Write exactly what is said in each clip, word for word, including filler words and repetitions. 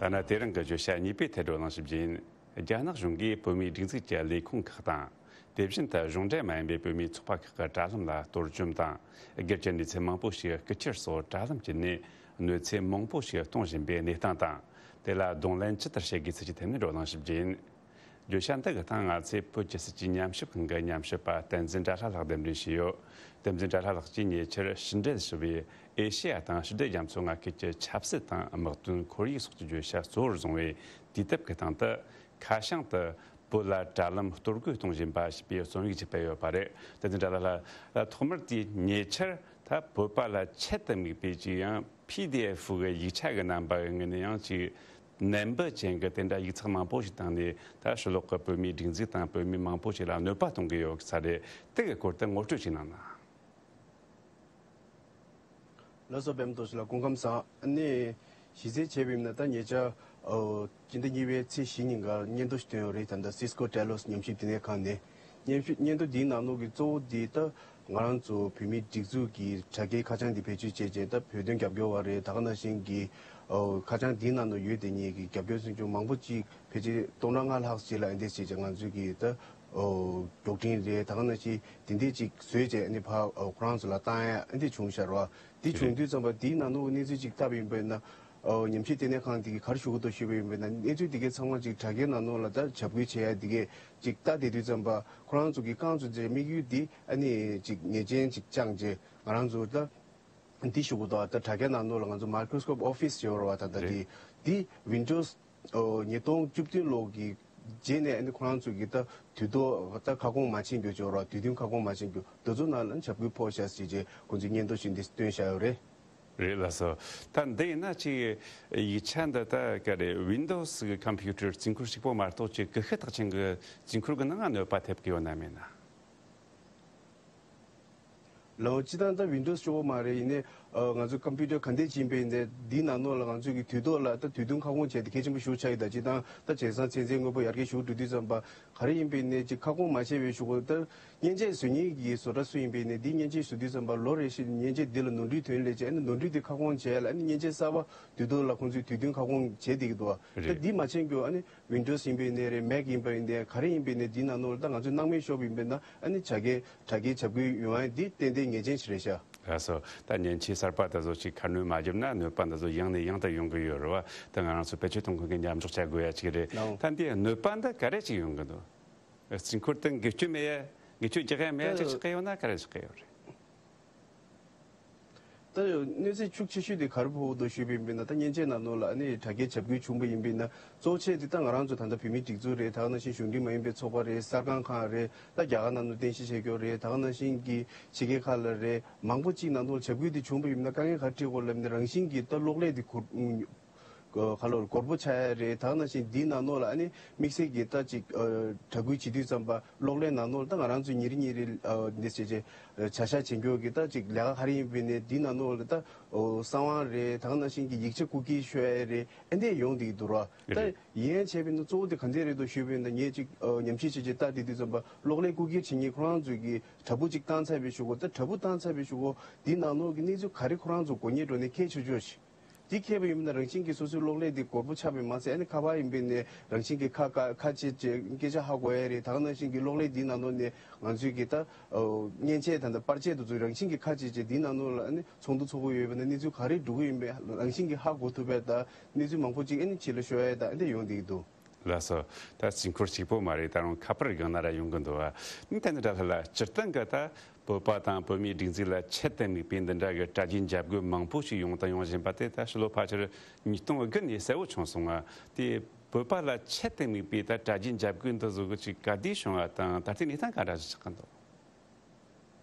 ཐ་ན་དེ་རིང་གི་བརྗོད་བྱ་གཉིས་པའི་ཐད་བགྲོ་གླེང་ཞིབ་རྒྱས་ཡིན། རྒྱ་ནག་གཞུང་གིས་བོད་མིའི་སྒྲིག་འཛུགས་ཀྱི་ལས་ཁུངས་ཁག་དང་། དེ་བཞིན་དུ་གཞུང་འབྲེལ་མ་ཡིན་པའི་བོད་མིའི་ཚོགས་པ་ཁག་གི་དྲ་ལམ་ལ་གཏོར་བཅོམ་དང་། སྒེར་གྱི་གནས་ཚུལ་མང་པོ་ཞིག་རྐུ་འཁྱེར་སོགས་དྲ་ལམ་གྱི་ནས་གནོད་འཚེ་མང་པོ་ཞིག་གཏོང་བཞིན་པའི་གནས་སྟངས་དང་། དེ་ལ་གདོང་ལེན་ཇི་ལྟར་བྱེད་དགོས་ཚུལ་གྱི་ཐད་ནས་བགྲོ་གླེང་ཞིབ་རྒྱས་ཡིན། བརྗོད་བྱ་འདི་གི་སྟེང་ང་ཚོས་བོད་ཀྱི་སྲིད་ཇུས་ཉམས་ཞིབ་ཁང་གི་ཉམས་ཞིབ་པ་བསྟན་འཛིན་དགྲ་ལྷ་ལགས་གདན་འདྲེན་ཞུས་ཡོད། བསྟན་འཛིན་དགྲ་ལྷ་ལགས་ཀྱིས་ཉེ་ཆར་ཕྱི་འབྲེལ་ཞུ་བའི་ཨེ་ཤེ་ཡ་དང་ཕྱི་འབྲེལ་རྒྱ་མཚོ་མངའ་ཁུལ་གྱི་ཆབ་སྲིད་དང་དམག་དོན་ཁོར་ཡུག་སོགས་ཀྱི་བརྗོད་བྱ་གཙོ་བོར་བཟུང་བའི་དུས་དེབ་ཀྱི་སྟེང་དུ། ཁ་བྱང་དུ་བོད་ལ་དྲ་ལམ་གཏོར་རྒོལ་གཏོང་བཞིན་པ་ཞེས་པའི་རྩོམ་ཡིག་ཅིག་སྤེལ་ཡོད་པ་རེད། བསྟན་འཛིན་དགྲ་ལྷ་ལགས། ཐོག་མར་དེའི་ཉེ་ཆར་ད་བོད་པ་ལ་ཆེད་དུ་དམིགས་པའི་ཅིག་ཡང་། པི་ཌི་ཨེཕ་གི་ཡིག་ཆ་གི་རྣམ་པ་གི་ངོས་ནས་ཡང་ཅིག་ནན་པོ་ཅན་གྱི་དེ་འདྲ་ཡིག་ཚགས་མང་པོ་ཞིག་བཏང་ནས། ད་ཕྱི་ལོགས་ཀྱི་བོད་མིའི་སྒྲིག་འཛུགས་དང་བོད་མི་མང་པོ་ཞིག་ལ་གནོད་པ་གཏོང་གི་ཡོད་ས་རེད། དེ་གི་སྐོར་དུ་ངོ་སྤྲོད་ཅིག་གནང་ན། ལགས་སོ། པདྨ་དོན་གྲུབ་ལགས་སྐུ་ཁམས་བཟང་། ཨ་ནི་གཞི་རྩའི་བྱས་པ་ཡིན་ན་ད་ཉེ་ཆར་ཨོ་སྤྱི་ཟླ་གཉིས་པའི་ཚེས་བཞི་ཉིན་ཀ་སྙན་ཐོ་ཞིག་བཏོན་ཡོད་རེད། ད་ལྟ་Cisco Talos ཉམས་ཞིབ་བསྟི་གནས་ཁང་ནས། ཉམས་ཞིབ་སྙན་ཐོ་འདིའི་ནང་ལོགས་ཀྱི་གཙོ་བོ་འདི་ད་ང་རང་ཚོ་བོད་མིའི་སྒྲིག་འཛུགས་ཀྱི་དྲ་རྒྱའི་ཁ་བྱང་འདི་བེད་སྤྱོད་བྱས་རྗེས། ད་བོད་དོན་རྒྱབ་སྐྱོར་བ་རེད། ད་ག་ནང་བཞིན་གྱི་ཨོ་ཁ་བྱང་འདིའི་ནང་དུ་ཡོད་དེ་ཉིད་ཀྱི་རྒྱབ་སྐྱོར་སྲུང་སྐྱོང་མང་པོ་ཅིག་ཕལ་ཆེར་སྟོང་ཕྲག་ལྔ་ལྷག་ཅིག་ལ་ཨ་འདྲས་བྱས་རྗེས་ང་ཚོས་ཀྱི་ད་ཨོ་མགྱོགས་འཕྲིན་རེད། ད་ག་ནང་བཞིན་དེ་འདྲས་ཅིག་བཟོས་རྗེས་ཨ་ནི་ཕར་ཨོ་ཁོ་རང་ཚོ་ལ་བཏང་ཡ་ཨ་འདྲས་བྱུང་ཤག་རེད་བ། དེ་བྱུང་དུས་ཙམ་པ་དེའི་ནང་ལོགས་གནས་ཚུལ་ཅིག་བལྟས་པ་ཡིན་པ་ཡིན་ན། ཨོ་ཉམས་ཞིབ་ལྟེ་གནས་ཁང་དེ་གིས་ག་རེ་ཞུ་གི་འདུག་ཞུས་པ་ཡིན་པ་ཡིན་ན། གནས་ཚུལ་དེ་གའི་ཚང་མ་ཅིག་དྲ་རྒྱའི་ནང་ལོགས་ལ་ད་ཞབས་སྐུལ་བྱེད་ཡ་དེ་གས་ཅིག་བལྟས་བསྡད་དུས་ཙམ་པ་ཁོ་རང་ཚོ་གིས་རྐང་བཙུགས་རྗེས་དམིགས་ཡུལ་དེ་ཨ་ནི་ཅིག་ཉེས་ཅན་ཅིག་བཅངས་རྗེས་ང་རང་ཚོ་ད་འདི་ཞུ་གི་འདུག་ད་དྲ་རྒྱའི་ནང་ལོགས་ལ་ང་ཚོ་Microsoft Office ཡོད་རེད་བ། ད་ད་རེད། དེ་དེ་Windows ཨོ་ཉིས་སྟོང་བཅུ་བདུན་ལོ་གི་རྗེས་ནས་ཨ་ནི་ཁོ་རང་ཚོ་གིས་ད་དུས་ཐོག་ད་ཁ་སྐོང་མ་བྱེད་རྒྱུ་ཅིག་ཡོད་རེད་བ། དུས་བདུན་ཁ་སྐོང་མ་བྱེད་རྒྱུ་དེ་ཚོ་ནང་ལ་ཞབས་སྐུལ་ཕོག་ཤག་ཟེར་རྗེས་ཁོང་ཚོས་སྙན་ཐོ་ཞིག་འདི་བཏོན་བཞག་ཡོད་རེད། རེད། ལགས་སོ། ད་འདི་ཡིན་ན་ཅིག་ཡིག་ཆ་འདི་ད་ག་རེ་Windows་གི་computer་རྩིས་འཁོར་གཅིག་པོ་མ་གཏོགས་ཅིག་གི་ཤེད་ཐག་ཆེན་གྱི་རྩིས་འཁོར་གྱི་ནང་ང་གནོད་པ་ཐེབས་ཀྱི་ཡོད་ན་མེད་ན། ལགས་སོ། སྤྱིར་བཏང་ད་Windows་གཅིག་པོ་མ་རེད། ཡིན་ནའི་ཨ་ང་ཚོ་computer་ག་འདྲས་ཅིག་ཡིན་པ་ཡིན་ནའི་འདིའི་ནང་ལོགས་ལ་ང་ཚོས་ཀྱི་དུས་ཐོག་ལ་ད་དུས་བདུན་ཁ་སྐོང་བྱས་ཏེ་གལ་ཆེན་པོ་ཞེ་པོ་ཆགས་ཀྱི། ད་སྤྱིར་བཏང་ད་བྱས་ཙང་ཚན་རྩལ་དངོས་པོ་ཡར་རྒྱས་ཞེ་པོ་འགྲོ་དུས་ཙམ་པ་ག་རེ་ཡིན་པ་ཡིན་ནའི་ཅིག་ཁ་སྐོང་མ་བྱས་པའི་གཞུག་གུ་ད། མཉེན་ཆས་བཟོ་མཁན་གྱི་བཟོ་གྲྭ་སུ་ཡིན་པ་ཡིན་ནའི་འདི་མཉེན་ཆས་བཟོ་དུས་ཙམ་པ་ལོ་རེ་བཞིན་མཉེན་ཆས་འདི་ལ་ནོར་འཁྲུལ་ཐོན་སླེབས་རྗེས་ཨ་ནི་ནོར་འཁྲུལ་འདི་ཁ་སྐོང་བྱས་ལ་ཨ་ནི་མཉེན་ཆས་གསར་པ་དུས་ཐོག་ལ་ཁོང་ཚོས་དུས་བདུན་ཁ་སྐོང་བྱས་བསྡད་ཀྱི་འདུག་བ། ད་རེད། འདི་མ་བྱེད་རྒྱུ་ཨ་ནི་Windows་ཡིན་པ་ཡིན་ནའི་རེད། Mac་ཡིན་པ་ཡིན་ནའི་ག་རེ་ཡིན་པ་ཡིན་ནའི་འདིའི་ནང་ལོགས་ལ་ད་ང་ཚོས་སྣང་མེད་ཤོར་བ་ཡིན་པ་ཡིན་ན་ཨ་ནི་བྱ་དགའི་དྲ་རྒྱའི་བྱ་སྒོའི་ཡོང་ཡ་འདི་ཏན་ཏན་ངེས་ཅན་ཞིག་རེད་ཤག་ལགས་སོ། ད་མཉེན་ཆས་གསར་པ་དེ་ཚོ་ཅིག་ཁ་སྣོན་མ་བརྒྱབ་ན་གནོད་པ་འདི་ཚོ་ཡང་ནས་ཡང་དུ་ཡོང་གི་ཡོད་རེད་བ། ད་ང་རང་ཚོ་བེད་སྤྱོད་གཏོང་མཁན་གྱིས་མཉམ་འཇོག་བྱ་དགོས་ཡ་ཅིག་རེད། ལགས། ད་འདི་གནོད་པ་འདི་ག་རེ་ཅིག་ཡོང་གི་འདུག་རྩིས་འཁོར་དེ་འགུལ་སྐྱོད་མེད་ཡ། འགུལ་སྐྱོད་རྒྱག་ཡ་མེད་ཡ་ཅིག་ད་ཆགས་ཀྱི་ཡོད་ན་ག་རེ་ཆགས་ཀྱི་ཡོད་རེད། ད་གནོད་འཚེ་ཤུགས་ཆེ་ཤོས་དེ་ག་རེ་ཕོག་འདུག་ཞུས་པ་ཡིན་ན་ད་མཉེན་ཆས་ནང་ལོགས་ལ་ཨ་ནི་དྲ་རྒྱའི་འཇབ་རྒོལ་བྱུང་བ་ཡིན་པ་ཡིན་ན་གཙོ་ཆེ་དེ་ད་ང་རང་ཚོ་ད་ལྟ་བོད་མིའི་སྒྲིག་འཛུགས་རེད། ད་ག་ནང་བཞིན་གཞུང་འབྲེལ་མ་ཡིན་པའི་ཚོགས་པ་རེད། གསར་ཁང་ཁག་རེད། ད་རྒྱ་གར་ནང་ལ་རྟེན་གཞི་བྱེད་མཁན་རེད། ད་ག་ནང་བཞིན་གྱི་ཕྱི་རྒྱལ་ཁག་ལ་རེད། མང་པོ་གཅིག་ནང་ལོགས་ལ་འཇབ་རྒོལ་དེ་བྱུང་བ་ཡིན་ན་དཀའ་ངལ་ག་རེ་འཕྲད་ཀྱི་ཡོད་ལབ་ན་རང་བཞིན་གྱི་ད་གློག་ཀླད་དེ་གོ་ཁ་ལོར་སྒོར་པོ་ཆགས་ཡ་རེད། ད་ག་ནང་བཞིན་འདིའི་ནང་ལོགས་ལ་ཨ་ནི་དམིགས་བསལ་གྱི་ད་ཅིག་ཨ་དྲ་སྐུལ་བྱེད་དུས་ཙམ་པ་གློག་ཀླད་ནང་ལོགས་ལ་ད་ང་རང་ཚོ་ཉིན་རེ་ཉིན་རེ་ཨ་འདི་བྱས་རྗེས་བྱ་གཞག་བྱེད་མཁན་གྱི་ད་ཅིག་ལས་ཀ་ག་རེ་ཡིན་པ་ཡིན་ནའི་འདིའི་ནང་ལོགས་ལ་ད་ཨོ་གསང་བ་རེད། ད་ག་ནང་བཞིན་གྱི་ཡིག་ཆ་རྐུ་འཁྱེར་ཤོར་ཡ་རེད། ཨ་འདི་ཡོང་བསྡད་ཀྱི་འདུག་ར། ད་རེད། ཡིན་ཡང་བྱས་པ་ཡིན་ན་གཙོ་བོ་དེ་ག་འདྲས་རེད་འདུག་ཞུས་པ་ཡིན་ན་ངས་ཅིག་ཨ་ཉམས་ཞིབ་བྱས་རྗེས་ལྟ་བསྡད་དུས་ཙམ་པ་གློག་ཀླད་རྐུ་འཁྱེར་བྱེད་མཁན་ཁོ་རང་ཚོས་ཀྱི་དྲ་འབུ་ཅིག་བཏང་ཚར་བའི་གཞུག་གུ་ད་དྲ་འབུ་བཏང་ཚར་བའི་གཞུག་གུ་འདིའི་ནང་ལོགས་ཀྱི་གནས་ཚུལ་ག་རེ་ཁོ་རང་ཚོ་དགོས་ངེས་འགྲོ་ནས་ཁྱད་ཆོས་ཆོས་ཤིག་འདི་ཁྱད་པར་ཡིན་པ་ན་རང་བཞིན་གྱིས་སོ་སོའི་གློག་ཀླད་འདི་སྒོར་པོ་ཆག་པའི་མ་ཚད་ཨ་ནི་ཁ་པར་ཡིན་པས་ནས་རང་བཞིན་གྱིས་ཁ་ཁ་ཁ་ཕྱེ་བྱས་སྐད་ཆ་ཧ་གོ་ཡ་རེད། ད་ག་ནང་བཞིན་གྱི་གློག་ཀླད་འདིའི་ནང་ལོགས་ནས་ང་ཚོའི་གི་ད་མཉེན་ཆས་དང་ད་པར་ཆས་དེ་ཚོ་རང་བཞིན་གྱིས་ཁ་ཕྱེ་བྱས་འདིའི་ནང་ལོགས་ལ་ཨ་ནི་ཚོགས་འདུ་ཚོགས་ཀྱི་ཡོད་པ་ན་གནས་ཚུལ་ག་རེ་འགྲོ་གི་ཡིན་པས་རང་བཞིན་གྱིས་ཧ་གོ་ཐུབ་པས། ད་གནས་ཚུལ་མང་པོ་ཅིག་ཨ་ནི་ཕྱི་ལ་ཤོར་ཡ་ད་ཨ་འདི་ཡོང་བསྡད་ཀྱི་འདུག་ལགས་སོ། ད་རྩིས་འཁོར་གཅིག་པོ་མ་རེད། ད་རུང་ཁ་པར་སྒང་ན་ར་ཡོང་གི་འདུག་བ། ཨ་ནི་ད་ནི་དགྲ་ལྷ་ལགས་སྤྱིར་བཏང་གི་ད་བོད་པ་དང་བོད་མིའི་སྒྲིག་འཛུགས་ལ་ཆེད་དུ་དམིགས་པའི་འདི་འདྲ་གི་དྲ་རྒྱའི་འཇབ་རྒོལ་མང་པོ་ཞིག་ཡོང་དང་ཡོང་བཞིན་པ་དེ་ད་ཕྱི་ལོ་ཕལ་ཆེར་ཉིས་སྟོང་དགུ་ནས་གསལ་བོ་བྱུང་སོང་ང་། དེ་བོད་པ་ལ་ཆེད་དུ་དམིགས་པའི་ད་དྲ་རྒྱའི་འཇབ་རྒོལ་འདི་བཟོ་གི་ཅིག་ག་དུས་བྱུང་བ་དང་ད་ལྟའི་གནས་སྟངས་ག་འདྲ་ཞིག་ཆགས་ཀྱི་འདུག་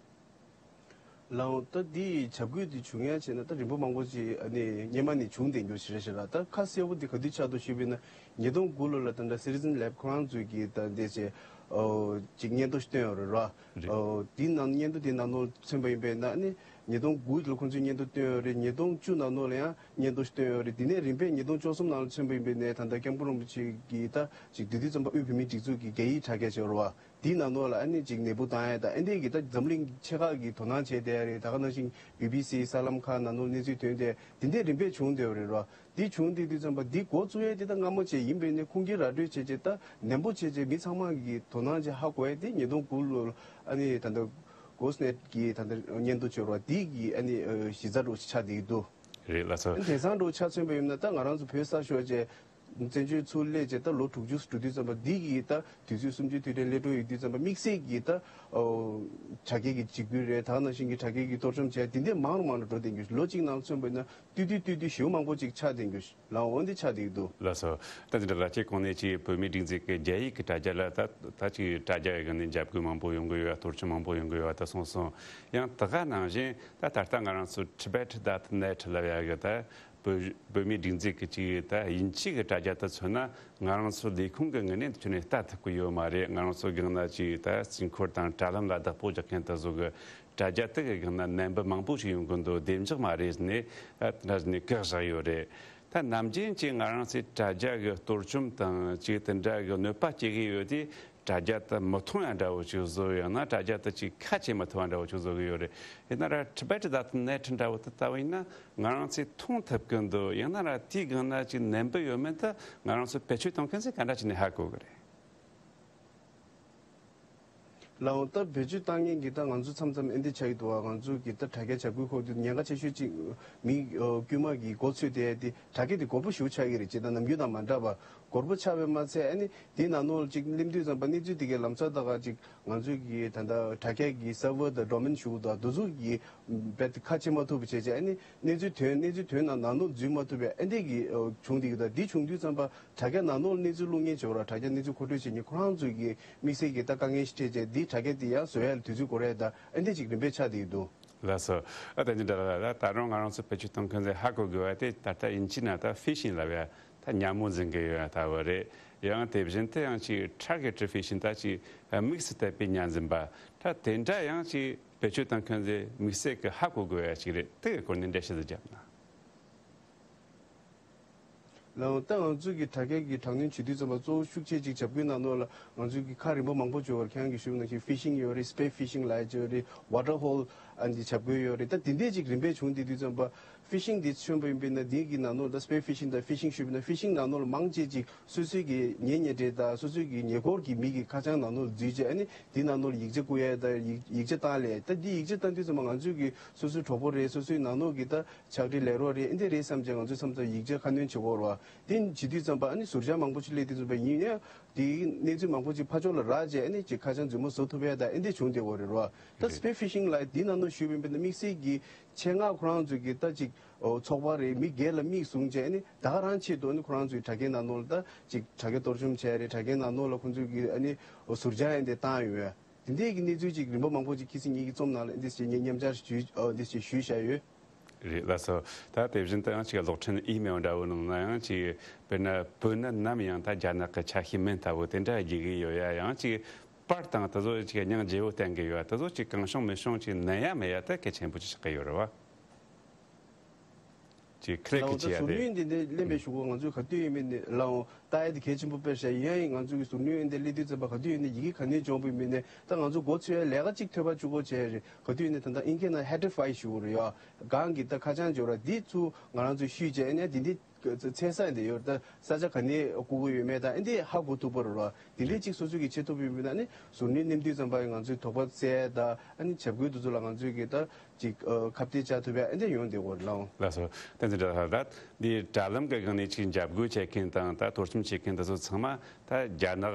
ལགས་འོང་། ད་འདི་འཇབ་རྒོལ་འདི་བྱུང་ཡ་བྱས་ན་ད་རིམ་པ་མང་པོ་ཅིག་ཨ་ནི་སྔོན་མ་ནས་བྱུང་བསྡད་རྒྱུ་ཞིག་རེད་ཤག་ར། ད་ཁ་གསལ་པོ་འདི་ག་དུས་ཆགས་འདུག་ཞུས་པ་ཡིན་ན་ཉིས་སྟོང་དགུ་ལོ་ལ་ད་ལྟ་Citizen Lab ཁོ་རང་ཚོས་ཀྱིས་ད་འདི་བྱས་ཨོ་ཅིག་སྙན་ཐོ་ཞིག་བཏོན་ཡོད་རེད་ར། རེད། ཨོ་འདི་ནང་སྙན་ཐོ་འདི་ནང་ལོགས་མཚོན་པ་ཡིན་པས་ན་ཨ་ནི་ཉིས་སྟོང་དགུ་ལ་ཁོང་ཚོས་སྙན་ཐོ་བཏོན་ཡོད་རེད། ཉིས་སྟོང་བཅུ་ནང་ལོགས་ལ་ཡང་སྙན་ཐོ་ཞིག་བཏོན་ཡོད་རེད། འདི་ནས་རིམ་པས་ཉིས་སྟོང་བཅུ་གསུམ་ནང་ལ་མཚོན་པ་ཡིན་པས་ན་ད་ལྟ་སྐྱབས་མགོན་རིན་པོ་ཆེ་གིས་ད་ཅིག་དེ་དུས་ཙམ་པ་དབུས་བོད་མིའི་སྒྲིག་འཛུགས་ཀྱི་རྒྱ་ཡིག་དྲ་རྒྱ་ཞིག་ཡོད་རེད་བ། དེའི་ནང་ལོགས་ལ་ཨ་ནི་ཅིག་ནད་འབུ་བཏང་ཡ་དང་ཨ་འདྲས་ཀྱི་ད་འཛམ་གླིང་ཆེ་ཁག་གིས་དོ་སྣང་བྱས་བསྡད་ཡ་རེད། ད་ག་ནང་བཞིན་བི་བི་སི་གསར་ལམ་ཁག་ནང་ལོགས་གནས་ཚུལ་ཐོན་ཏེ་དེ་འདྲས་རིམ་པས་བྱུང་བསྡད་པ་རེད་རོ། འདི་བྱུང་བསྡད་དུས་ཙམ་པ་འདི་འགོ་བཙུགས་ཡས་དེ་ད་སྔ་མོ་བྱས་ཡིན་པས་ནས་ཁུངས་སྐྱེལ་ར་སྤྲོད་བྱས་བྱས་ད་ནན་པོ་བྱས་བྱས་མི་ཚང་མ་གིས་དོ་སྣང་བྱས་ཧ་གོ་ཡས་དེ་ཉིས་སྟོང་དགུ་ལོ་ཨ་ནི་ད་ལྟ་གོ་སི་ནེཊ་གི་ད་ལྟ་སྙན་ཐོ་བྱོས་རོགས་འདི་གི་ཨ་ནི་གཞི་རྩ་འདྲ་བོ་ཆགས་བསྡད་ཀྱི་འདུག་རེད་ལགས་སོ། ཨ་ནི་དེང་སང་འདྲ་བོ་ཆ་མཚོན་པ་ཡིན་ན་ད་ང་རང་ཚོ་བོད་ས་ཤོར་བྱས་བཙན་བྱོལ་ཚུར་སླེབས་བྱས་ད་ལོ་དྲུག་ཅུ་འགྲོ་དུས་ཙམ་པ་འདི་གི་ད་དུས་ཚོད་སུམ་ཅུ་དུས་དྲན་སླེབས་འགྲོ་ཡོད་དུས་ཙམ་པ་དམིགས་བསལ་གྱི་ད་དྲ་རྒྱའི་གི་འཇིགས་སྐུལ་རེད། ད་ག་ནང་བཞིན་གྱི་དྲ་རྒྱའི་གི་གཏོར་བཅོམ་བྱས་དེ་འདྲས་མང་རུ་མང་རུ་འགྲོ་བསྡད་རྒྱུ་ལོ་གཅིག་ནང་མཚོན་པ་ཡིན་ན། ཏུ་ཏུ་ཏུ་ཏུ་ཞེ་པོ་མང་པོ་ཅིག་ཆགས་བསྡད་རྒྱུ་ལའང་འོན་ཏེ་ཆགས་བསྡད་འདུག་ལགས་སོ། ད་འདི་འདྲ་ལ་ཅིག་གོང་ནས་ཅིག་བོད་མིའི་སྒྲིག་འཛུགས་ཀྱི་རྒྱ་ཡིག་གི་དྲ་རྒྱ་ལ་ད་ད་ཅིག་དྲ་རྒྱ་ཡི་སྒང་ནས་འཇབ་རྒོལ་མང་པོ་ཡོང་གི་ཡོད་པ། གཏོར་བཅོམ་མང་པོ་ཡོང་གི་ཡོད་པ་ད་གསུངས་སོང་། ཡང་དེ་ག་ནང་བཞིན་ད་ད་ལྟ་ང་རང་ཚོ་ཊི་བེཊ་ཌོ་ཊི་ནེཊ་ལབ་ཡ་གི་ད་བོད་བོད་མིའི་སྒྲིག་འཛུགས་ཀྱི་ཅིག་ད་དབྱིན་ཇི་གི་དྲ་རྒྱ་དེ་མཚོན་ན་ང་རང་ཚོ་ལས་ཁུངས་ཀྱི་ངོས་ནས་འདི་ཆོ་ནས་ལྟ་ཐུབ་ཀྱི་ཡོད་མ་རེད། ང་རང་ཚོ་སྒང་ན་ཅིག་ད་རྩིས་འཁོར་དང་དྲ་ལམ་ལ་བདག་པོ་རྒྱག་མཁན་དེ་ཚོ་གི་དྲ་རྒྱ་དེ་གི་སྒང་ན་ནད་འབུ་མང་པོ་ཞིག་ཡོང་གི་འདུག་བདེ་འཇགས་མ་རེད་ནས་ཨ་ད་ནས་བཀག་བཞག་ཡོད་རེད། ད་ནམ་རྒྱུན་གྱི་ང་རང་ཚོའི་དྲ་རྒྱ་གི་གཏོར་བཅོམ་དང་ཅིག་དེ་འདྲ་གི་གནོད་པ་སྐྱེལ་གི་ཡོད་དེ་དྲ་རྒྱ་དེ་མི་མཐོང་ཡ་འདྲ་བོ་ཅིག་བཟོ་ཡང་ན་དྲ་རྒྱ་དེ་ཅིག་ཁ་ཕྱེ་མི་ཐུབ་པ་འདྲ་བོ་ཅིག་བཟོ་གི་ཡོད་རེད། ཡིན་ན་ར་ཊི་བེཊ་ཌོ་ཊི་ནེཊ་འདྲ་བོ་དེ་ལྟ་བུ་ཡིན་ན་ང་རང་ཚོས་མཐོང་ཐུབ་ཀྱི་འདུག་ཡང་ན་ར་དེའི་སྒང་ན་ཅིག་ནད་འབུ་ཡོད་མེད་དེ་ང་རང་ཚོས་བེད་སྤྱོད་གཏོང་མཁན་ཚོས་ག་འདྲ་བྱས་ནས་ཧ་གོ་གི་རེད། ལའང་ད་བེད་སྤྱོད་བཏང་མཁན་གྱི་ད་ང་ཚོ་མཚམས་མཚམས་ཨེ་འདི་ཆགས་ཀྱི་འདུག་བ། ང་ཚོ་གི་ད་དྲ་རྒྱ་འཇབ་རྒོལ་ཁོག་དེ་ཉེན་ཁ་ཆེ་ཤོས་གཅིག་མི་ཨ་དཀྱུས་མ་གི་མགོ་ཚོས་དེ་དེ་དྲ་རྒྱ་དེ་དགོས་པ་ཞེ་པོ་ཆགས་ཀྱི་རེད། ཅེས་ད་ནམ་རྒྱུན་དང་མ་འདྲ་བ་དགོས་པ་ཆགས་པས་མ་ཚད་ཨ་ནི་དེའི་ནང་ལོགས་ཅིག་སླེབས་དུས་ཙམ་པ་གནས་ཚུལ་དེ་གའི་ལམ་སང་ད་ག་ཅིག་ང་ཚོ་གི་ད་ད་དྲ་རྒྱ་གི་སར་ཝར་དང་ཌོ་མེན་ཞུ་དང་དེ་ཚོ་གི་རྦད་དེ་ཁ་ཕྱེ་མ་ཐུབ་པ་བྱས་བྱས་ཨ་ནི་གནས་ཚུལ་ཐོན་གནས་ཚུལ་ཐོན་ན་ནང་ལོགས་འཛུལ་མ་ཐུབ་པའི་ཨ་འདི་གི་ཨ་བྱུང་དེ་གི་ད་འདི་བྱུང་དུས་ཙམ་པ། དྲ་རྒྱ་ནང་ལོགས་གནས་ཚུལ་བླུག་མཁན་བྱེད་པ་ར་དྲ་རྒྱ་གནས་ཚུལ་མཁོ་སྤྲོད་བྱེད་མཁན་ཁོ་རང་ཚོའི་གི་དམིགས་བསལ་གྱི་ད་དཀའ་ངལ་ཞིག་འཕྲད་བྱས་འདི་དྲ་རྒྱ་དེ་ཡང་བཟོ་ཡ་ལ་དུས་ཚོད་འགོར་ཡ་ད་ཨ་འདི་ཅིག་རིམ་པས་ཆགས་བསྡད་ཀྱི་འདུག་ལགས་སོ། ཨ་ད་འདི་འདྲ་ལ་ད་ད་རུང་ང་རང་ཚོ་བེད་སྤྱོད་གཏོང་མཁན་ཚོས་ཧ་གོ་དགོས་པ་དེ་ད་ལྟ་དབྱིན་ཇི་ནང་ད་ཕི་ཤིང་ལབ་ཡ་ད་ཉ་མོ་འཛིན་གི་ཡོད་ཡ་ལྟ་བུ་རེད། ཡང་དེ་བཞིན་དུ་ཡང་ཅིག་ཊར་གེ་ཊེཌ་ཕི་ཤིང་ད་ཅིག་དམིགས་སུ་བསྟད་པའི་ཉ་འཛིན་པ་ད་དེ་འདྲ་ཡང་ཅིག་བེད་སྤྱོད་གཏོང་མཁན་ཚོས་དམིགས་བསལ་གྱི་ཧ་གོ་དགོས་ཡ་ཅིག་རེད། དེ་གི་སྐོར་ནས་འགྲེལ་བཤད་ཅིག་བརྒྱབ་ན། ལའང་ད་ང་ཚོས་ཀྱི་དྲ་རྒྱ་གི་དྲག་གནོན་བྱེད་དུས་ཙམ་པ་གཙོ་བོ་ཤུགས་ཆེ་ཅིག་འཇབ་རྒོལ་ནང་ལོགས་ལ་ང་ཚོས་ཀྱི་ཁག་རིམ་པ་མང་པོ་བྱུང་བར་ཁྱེད་རང་གིས་ཞུས་པ་ནང་བཞིན་ཕི་ཤིང་ཡོད་རེད། སི་པེ་ཕི་ཤིང་ལབ་ཡ་ཅིག་ཡོད་རེད། ཝ་ཊར་ཧོལ་ཨ་འདི་འཇབ་རྒོལ་ཡོད་རེད། ད་དེ་འདྲས་ཅིག་རིམ་པས་བྱུང་དེ་དུས་ཙམ་པ་ཕི་ཤིང་འདི་མཚོན་པ་ཡིན་པས་ན་འདི་གི་ནང་ལོགས་ད་སི་པེ་ཕི་ཤིང་དང་ཕི་ཤིང་ཞུས་པས་ན་ཕི་ཤིང་ནང་ལོགས་ལ་མང་ཆེ་ཅིག་སོ་སོའི་གི་ཉེ་ཉེ་འབྲེལ་དང་སོ་སོའི་གི་ཉེ་འཁོར་གྱི་མི་གི་ཁ་བྱང་ནང་ལོགས་ལ་འཛུལ་བྱས་ཨ་ནི་འདི་ནང་ལོགས་ལ་ཡིག་ཆ་བསྐུར་ཡ་དང་ཡིག་ཡིག་ཆ་བཏང་ལས་ད་འདི་ཡིག་ཆ་བཏང་དུས་ཙམ་པ་ང་ཚོས་གི་སོ་སོའི་གྲོགས་པོ་རེད། སོ་སོའི་ནང་ལོགས་གི་ད་ཕྱག་བྲིས་ལས་རོགས་རེད། ཨེ་འདི་རེད་བསམ་བྱས་ང་ཚོས་མཚམས་མཚམས་ཡིག་ཆ་ཁ་སྣོན་བྱེད་དགོས་རེད་བ། དེ་བྱེད་དུས་ཙམ་པ་ཨ་ནི་ཟུར་བྱང་མང་པོ་ཞིག་སླེབས་དུས་ཙམ་པ་ཡིན་ཡང་དེའི་གནས་ཚུལ་མང་པོ་ཞིག་ཕར་ཕྱོགས་ལ་རག་བྱས་ཨ་ནི་ཅིག་ཁ་བྱང་རྫུན་མ་བཟོ་ཐུབ་ཡས་དང་ཨེ་འདི་བྱུང་བསྡད་ཡོད་རེད་བ། ད་རེད། སི་པེ་ཕི་ཤིང་ལ་དེའི་ནང་ལ་ཞུས་པ་ཡིན་པ་ན་དམིགས་བསལ་གྱི་ཆེད་མངགས་ཁོ་རང་ཚོ་གི་ད་ཅིག་ཨོ་ཚོགས་པ་རེད། མི་སྒེར་ལ་མིག་བཟུང་བྱས་ཨ་ནི་ད་ག་རང་ཆེད་དུ་ཨ་ནི་ཁོ་རང་ཚོ་གི་དྲ་རྒྱའི་ནང་ལོགས་ལ་ད་ཅིག་དྲ་རྒྱ་གཏོར་བཅོམ་བྱས་རེད། དྲ་རྒྱའི་ནང་ལོགས་ལ་ཁོ་ཚོ་གི་ཨ་ནི་ཨོ་ཟུར་བྱང་ཨེ་འདི་བཏང་ཡོད། དེ་འདྲའི་གི་གནས་ཚུལ་ཅིག་རིམ་པ་མང་པོ་ཅིག་ཁྱེད་ཚོས་ངེད་ཀྱི་རྩོམ་ནང་ལ་འདི་ཞེས་ངས་མཉམ་སྦྱར་ཞུས་ཨ་འདི་ཞེས་ཞུས་བཞག་ཡོད། རེད་ལགས་སོ། ད་དེ་བཞིན་དུ་ཡང་ཅིག་གློག་འཕྲིན་ཨི་མེལ་འདྲ་བོ་ནང་ན་ཡང་ཅིག་དཔེར་ན་བོད་ནི་ནམ་ཡང་ད་རྒྱ་ནག་གི་ཆ་ཤས་མིན་ལྟ་བུ་དེ་འདྲ་རྒྱུག་གི་ཡོད་ཡ། ཡང་ཅིག་པར་དང་དེ་ཚོ་ཅིག་སྙིང་རྗེ་བོ་བསྟན་གི་ཡོད་ཡ། དེ་ཚོ་ཅིག་གང་བྱུང་མི་བྱུང་ཅིག་ནན་ཡ་མེད་ཡ་ད་གལ་ཆེན་པོ་ཅིག་ཆགས་གི་ཡོད་རེད་བ། ཅིག་ཁ་ལག་གི་ལའང་ད་ཟུར་ཉོས་འདི་འདྲ་ལེན་པའི་གཞུག་གུ་ང་ཚོས་ག་དུས་ཡིན་མིན་ནས་ལའང་ལྟ་ཡ་དེ་གལ་ཆེན་པོ་དཔེ་བཞག་ཡིན་ཡང་ཡིན། ང་ཚོ་གི་ཟུར་ཉོས་འདི་སླེབས་དུས་ཙམ་པ་ག་དུས་ཡིན་ནས་ཡི་གེ་ག་ནས་འབྱོར་བ་ཡིན་མིན་ནས་ད་ང་ཚོ་སྒོ་ཕྱེ་ཡ་ལས་ཀ་གཅིག་ཐོད་པ་བཅུག་གོ་བྱས་རེད། ག་དུས་ཡིན་ནས་ད་ལྟ་ཨིན་སྐད་ནང་ཧེ་ཌར་ཕའི་ཞུ་གི་རེད་ཡ། གང་གི་ད་ཁ་བྱང་འབྱོར་བ་འདི་ཚུ་ང་རང་ཚོས་ཤུས་བྱས་ནས་འདི་འདི་ཚན་ས་འདི་ཡོད་ད་ས་ཆ་ག་ནས་བསྐུར་གི་ཡོད་མེད་ད་འདི་ཧ་གོ་ཐུབ་པ་རེད་ར། འདི་འདྲས་གཅིག་སོ་སོ་གི་བྱེད་ཐུབ་ཡོད་མིན་ན་ནི་ཟུར་ཉོས་ལེན་དུས་ཙམ་པ་ང་ཚོའི་དོགས་པ་སེལ་ད་ཨ་ནི་བྱ་འགུལ་དེ་ཚོ་ལ་ང་ཚོས་གི་ད། ཅིག་ཨ་ཁ་གཏད་བཅག་ཐུབ་ཡ་ཨེ་འདྲ་ཡོང་བསྡད་ཡོད་རེད་ལགས། ལགས་སོ། བསྟན་འཛིན་གྲགས་ལགས། འདི་དྲ་ལམ་གྱི་སྒང་ནས་ཅིག་འཇབ་རྒོལ་བྱེད་མཁན་དང་ད་གཏོར་བཅོམ་བྱེད་མཁན་དེ་ཚོ་ཚང་མ་ད་རྒྱ་ནག་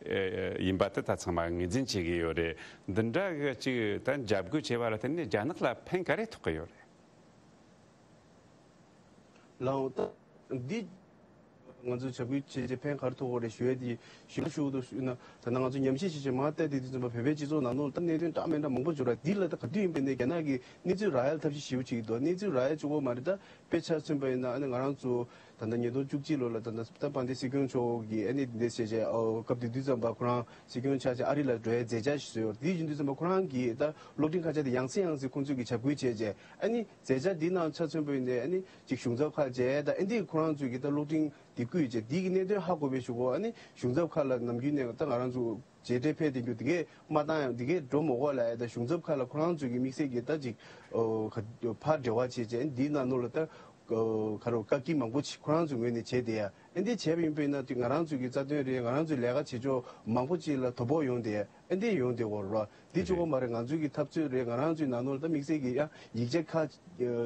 ཨེ་ཡིན་པ་དེ་ད་ཚང་མ་ངོས་འཛིན་བྱེད་ཀྱི་ཡོད་རེད། འདི་འདྲ་གི་ཅིག་ད་འཇབ་རྒོལ་བྱས་པ་ལ་བརྟེན་ནས་རྒྱ་ནག་ལ་ཕན་ག་རེ་ཐོགས་ཀྱི་ཡོད་རེད། ལའང་ད་འདི་ང་ཚོས་བྱ་འགུལ་བྱས་རྗེས་ཕན་ག་རེ་ཐོགས་ཀྱི་རེད་ཞུ་ཡས་དེ་ཞུ་ན་ཞུ་གི་འདུག་ཞུས་ན། ད་ནང་ང་ཚོ་ཉམས་ཞིབ་བྱས་རྗེས་མར་བལྟས་དེ་དུས་ཙམ་པ་བོད་པའི་སྤྱི་ཚོགས་ནང་ལོགས་ད་གནད་དོན་འདྲ་མི་འདྲ་མང་པོ་འབྱོར་བ་འདི་ལ་ད་ག་དུས་ཡིན་པའི་ནས་རྒྱ་ནག་གིས་གནས་ཚུལ་རག་ཡ་ལ་ཐབས་ཤེས་ཞེ་པོ་བྱེད་ཀྱི་འདུག་གནས་ཚུལ་རག་ཡ་གཅིག་པོ་མ་རེད། ད་དཔེ་ཆ་མཚོན་པ་ཡིན་ན་ཨ་ནི་ང་རང་ཚོ་ ད་ལྟ་ཉིས་སྟོང་བཅུ་གཅིག་ལོ་ལ་ད་ལྟ་ད་དཔལ་ལྡན་སྲིད་སྐྱོང་མཆོག་གིས་ཨ་ནི་འདི་འདྲ་བྱས་བྱས་ཨོ་སྐབས་དེ་དུས་ཙམ་པ་ཁོ་རང་སྲིད་སྐྱོང་ཆགས་བྱས་ཨ་རི་ལ་འགྲོ་ཡའི་མཛད་འཆར་ཞིག་བཟོས་ཡོད། དེ་ཡིན་དུས་ཙམ་པ་ཁོ་རང་གིས་ད་གློག་འཕྲིན་ཁ་བྱང་དེ་ཡང་སེ་ཡང་སེ་ཁོང་ཚོས་ཀྱི་ཁྱབ་སྒོ་བྱས་བྱས་ཨ་ནི་མཛད་འཆར་འདི་ནང་ཆ་མཚོན་པ་ཡིན་ཏེ་ཨ་ནི་ཅིག་གཞུང་ཚབ་ཁག་བྱས་ད་ཨ་འདི་ཁོ་རང་ཚོས་ཀྱི་ད་གློག་འཕྲིན་འདི་བརྐུས་བྱས་འདི་གི་གནད་དོན་ཧ་གོ་བའི་གཞུག་གུ་ཨ་ནི་གཞུང་ཚབ་ཁག་ལ་ནམ་རྒྱུན་ནས་ད་ང་རང་ཚོ་མཇལ་འཕྲད་ཕེབས་བསྡད་རྒྱུ་དེ་གས་མ་བཏང་ཡང་དེ་གས་འགྲོ་མ་དགོས་ལབ་ཡ་ད་གཞུང་ཚབ་ཁག་ལ་ཁོ་རང་ཚོས་ཀྱི་དམིགས་བསལ་གྱི་ད་ཅིག་ཨོ་ག་ཕར་འབྲེལ་བ་བྱས་བྱས་འདིའི་ནང་ལོགས་ལ་ད་ཨོ་ག་རེ་བཀག་སྐྱིལ་མང་པོ་ཅིག་ཁོ་རང་ཚོའི་ངོས་ནས་བྱས་བསྡད་ཡ་ཨེ་འདི་བྱས་པ་ཡིན་པས་ན་དེ་ང་རང་ཚོའི་གི་རྩ་དོན་རེད། ང་རང་ཚོའི་ལས་ཀ་བྱེད་ཕྱོགས་མང་པོ་ཅིག་ལ་དོ་ཕོག་ཡོང་བསྡད་ཡ་ཨེ་འདི་ཡོང་བསྡད་ཡོད་རེད་བ། འདི་གཅིག་པོ་མ་རེད། ང་ཚོའི་གི་འཐབ་རྩོད་རེད། ང་རང་ཚོའི་ནང་ལོགས་ལ་ད་དམིགས་བསལ་གྱི་ཡང་ཡིག་ཆ་ཁག་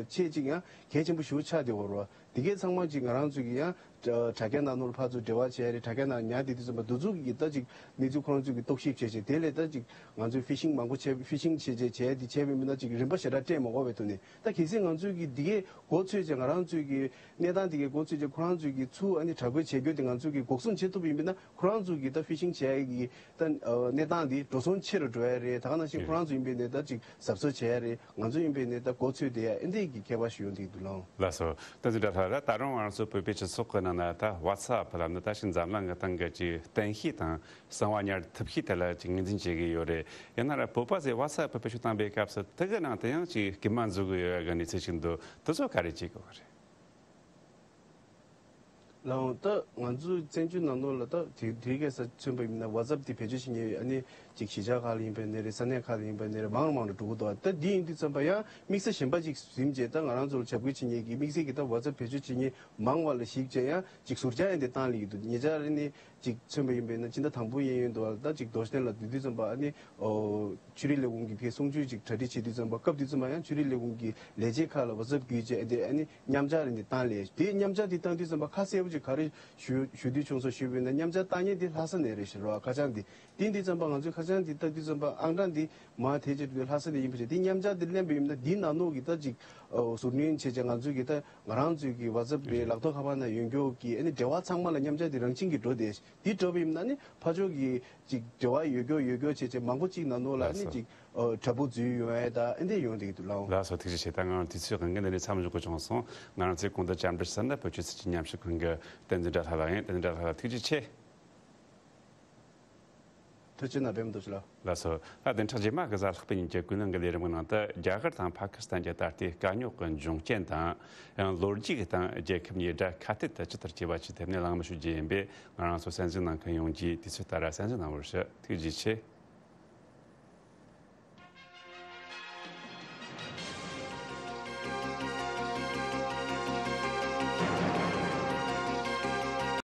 ཆེ་ཅིག་ཡང་གལ་ཆེན་པོ་ཞེ་པོ་ཆགས་བསྡད་ཡོད་རེད་བ། དེ་གས་ཚང་མ་ཅིག་ང་རང་ཚོ་གི་ཡང་དྲ་དྲ་རྒྱ་ནང་ལོགས་ལ་ཕར་ཚུར་འབྲེལ་བ་བྱས་རེད། དྲ་རྒྱ་ནང་ཉར་བསྡད་དུས་ཙམ་པ་འདི་ཚོ་གི་ད་ཅིག་གནས་ཚུལ་ཁོ་རང་ཚོ་གི་རྟོག་ཞིབ་བྱས་བྱས་དེ་ལས་ད་ཅིག་ང་ཚོས་ཕི་ཤིང་མང་པོ་བྱས་ཕི་ཤིང་བྱས་བྱས་བྱས་དེ་བྱས་པའི་མི་སྣ་ཅིག་རིན་པ་ཞེ་དྲག་སྤྲད་མ་དགོས་པའི་ཐོག་ནས་ད་གལ་སྲིད་ང་ཚོས་གི་འདི་གས་མགོ་ཚོས་བྱས་ང་རང་ཚོས་གི་གནས་སྟངས་འདི་གས་མགོ་ཚོས་བྱས་ཁོ་རང་ཚོས་གི་ཚུར་ཨ་ནི་དྲག་པོའི་བྱེད་རྒྱུ་དེ་ང་ཚོས་གི་འགོག་སྲུང་བྱེད་ཐུབ་པ་ཡིན་པས་ན་ཁོ་རང་ཚོས་གི་ད་ཕི་ཤིང་བྱས་གི་ད་གནས་སྟངས་འདི་འགྲོ་སོང་ཆེ་རུ་འགྲོ་ཡ་རེད། ད་ག་ནང་བཞིན་ཁོ་རང་ཚོ་ཡིན་པས་ནས་ད་ཅིག་གཟབ་གཟབ་བྱས་ཡ་རེད། ང་ཚོ་ཡིན་པས་ནས་ད་མགོ་ཚོས་བསྡད་ཡ་ཨེ་འདྲས་ཀྱི་ཁྱད་པར་ཞིག་ཡོང་གི་འདུག་ལགས། ལགས་སོ། བསྟན་འཛིན་གྲྭ་ལགས། ད་རུང་ང་ཚོ་བོད་པའི་སྤྱི་ཚོགས་ཀྱི་ནང་ན་ད་ཝ་ཚ་ཨེབ་ལབ་ན་ད་ཞིག་འཛམ་གླིང་གི་སྟེང་གི་ཅིག་བསྟན་ཤེས་དང་གསང་བ་ཉར་ཐུབ་ཤེས་དེ་ལ་ཅིག་ངོས་འཛིན་བྱེད་ཀྱི་ཡོད་རེད། ཡིན་ན་ར་བོད་པ་ཚོས་ཝ་ཚ་ཨེབ་བེད་སྤྱོད་བཏང་པའི་སྐབས་སུ་དེ་གི་ནང་དུ་ཡང་ཅིག་སྐྱེལ་མ་འཛུགས་ཀྱི་ཡོད་ཡ་གི་གནས་ཚུལ་ཞིག་འདུག་དེ་ཚོ་ག་རེ་བྱེད་དགོས་པ་རེད། ལགས་འོང་། ད་ང་ཚོའི་བཙན་བྱོལ་ནང་ལོགས་ལ་ད་དེ་དེ་གས་ས་མཚོན་པ་ཡིན་ན་ཝ་ཚ་ཨེབ་དེ་བེད་སྤྱོད་བྱེད་མཁན་ཨ་ནི་ཅིག་གཞིས་ཆགས་ཁག་ལ་ཡིན་པའི་ནི་རེད། ས་གནས་ཁག་ལ་ཡིན་པའི་ནི་རེད། མང་རུ་མང་རུ་འགྲོ་གི་འདུག་ད་འདི་ཡིན་དུས་ཙམ་པ་ཡང་དམིགས་བསལ་གཞན་པ་ཅིག་ཟིན་བྱས་ད་ང་རང་ཚོ་ལ་ཞབས་སྐུལ་བྱེད་མཁན་གྱི་དམིགས་བསལ་གྱི་ད་ཝ་ཚ་ཨེབ་བེད་སྤྱོད་བྱེད་མཁན་མང་བ་ལ་གཞིགས་བྱས་ཡང་ཅིག་ཟུར་བཅད་ཡང་དེ་བཏང་ལེ་ཡོད་འདུག་ཉེ་ཆར་ཨ་ནི་ཅིག་མཚོན་པ་ཡིན་པས་ན་ཕྱི་ཟླ་དང་པོ་ཡན་ཡོད་འདུག་ད་ཅིག་རྡོ་རྗེ་གདན་ལ་སྡོད་དུས་ཙམ་པ་ཨ་ནི་ཨོ་ཆོས་རིག་ལས་ཁུངས་ཀྱི་ཕའི་གསུང་ཆོས་ཅིག་གྲ་སྒྲིག་བྱེད་དུས་ཙམ་པ་སྐབས་དུས་ཙམ་པ་ཡང་ཆོས་རིག་ལས་ཁུངས་ཀྱི་ལས་བྱེད་ཁག་ལ་ཝ་ཚ་ཨེབ་བརྒྱུད་བྱས་ཨ་ནི་མཉམ་འཇོག་རེ་འདི་བཏང་ལེ། དེ་མཉམ་འཇོག་འདི་བཏང་དུས་ཙམ་པ་ཁ་གསལ་པོ་ཅིག་ག་རེ་ཞུ་ཞུ་འདོད་བྱུང་སོང་ཞུས་པས་ན་མཉམ་འཇོག་བཏང་མཁན་འདི་ལྷ་ས་ནས་རེད་ཟེར་བ། ཁ་བྱང་འདི་དེ་འདི་ཙམ་པ་ང་ཚོས་ཁ་བྱང་འདི་བལྟ་དུས་ཙམ་པ་ཨང་གྲངས་འདི་མ་དེ་ཅིག་ལྷ་ས་ནས་ཡིན་པ་ཅིག་དེ་མཉམ་འཇོག་འདི་ལེན་པ་ཡིན་ན་འདི་ནང་ལོགས་ཀྱི་ད་ཅིག་ཟུར་སྣོན་བྱས་བྱས་ང་ཚོས་ཀྱི་ད་ང་རང་ཚོའི་གི་ཝ་ཚ་ཨེབ་རེད། ལག་ཐོག་ཁ་པར་ནང་ཡོད་མཁན་གྱི་ཨ་ནི་འབྲེལ་བ་ཚང་མ་ལ་མཉམ་འཇོག་འདི་རང་བཞིན་གྱིས་འགྲོ་བསྡད། འདི་འགྲོ་བ་ཡིན་ན་ནི་ཕར་ཕྱོགས་ཀྱི་ཅིག་འབྲེལ་བ་ཡོད་མཁན་ཡོད་མཁན་བྱས་བྱས་མང་པོ་ཅིག་ནང་ལོགས་ལ་ཨ་ནི་ཅིག་ཨ་དྲག་པོ་འཛུལ་ཡོང་ཡ་ད་ཨེ་འདྲས་ཡོང་བསྡད་ཀྱི་འདུག་ལགས། ལགས་སོ། ཐུགས་རྗེ་ཆེ། ད་ང་དུས་ཚོད་གང་གི་འདི་ནས་མཚམས་འཇོག་དགོས་བྱུང་སོང་། ང་རང་ཚོའི་གོང་དུ་བཅར་འདྲི་ཟེར་ན་བོད་ཀྱི་སྲིད་སྤྱི་ཉམས་ཞིབ་ཁང་གི་བསྟན་འཛིན་གྲྭ་ལྷ་ལགས་ཡིན། བསྟན་འཛིན་གྲྭ་ལྷ་ལགས་ཐུགས་རྗེ་ཆེ། ཐུགས་རྗེ་གནང་། པད་མ་རྡོ་རྗེ་ལགས། ལགས་སོ། ད་བདུན་ཕྲག་རྗེས་མ་གི་གཟའ་ལྷག་པའི་ཉིན་གྱི་ཀུན་གླེང་གི་ལས་རིམ་གྱི་ནང་དུ་རྒྱ་གར་དང་ཕ་ཀི་སི་ཐན་གྱི་ད་ལྟའི་དཀའ་རྙོག་གི་འབྱུང་རྐྱེན་དང་། ཡང་ལོ་རྒྱུས་ཀྱི་སྟེང་རྒྱལ་ཁབ་གཉིས་དགྲ་ཁ་གཏད་དུ་ཇི་ལྟར་གྱུར་པ་ཞིག་ཐེབས་ནས་གླེང་མོལ་ཞུ་རྒྱུ་ཡིན་པས། ང་རང་ཚོ་གསན་གཟིགས་གནང་མཁན་ཡོངས་ཀྱིས་དུས་ཚོད་ལྟར་གསན་གཟིགས་གནང་བར་ཞུ། ཐུགས་རྗེ་ཆེ།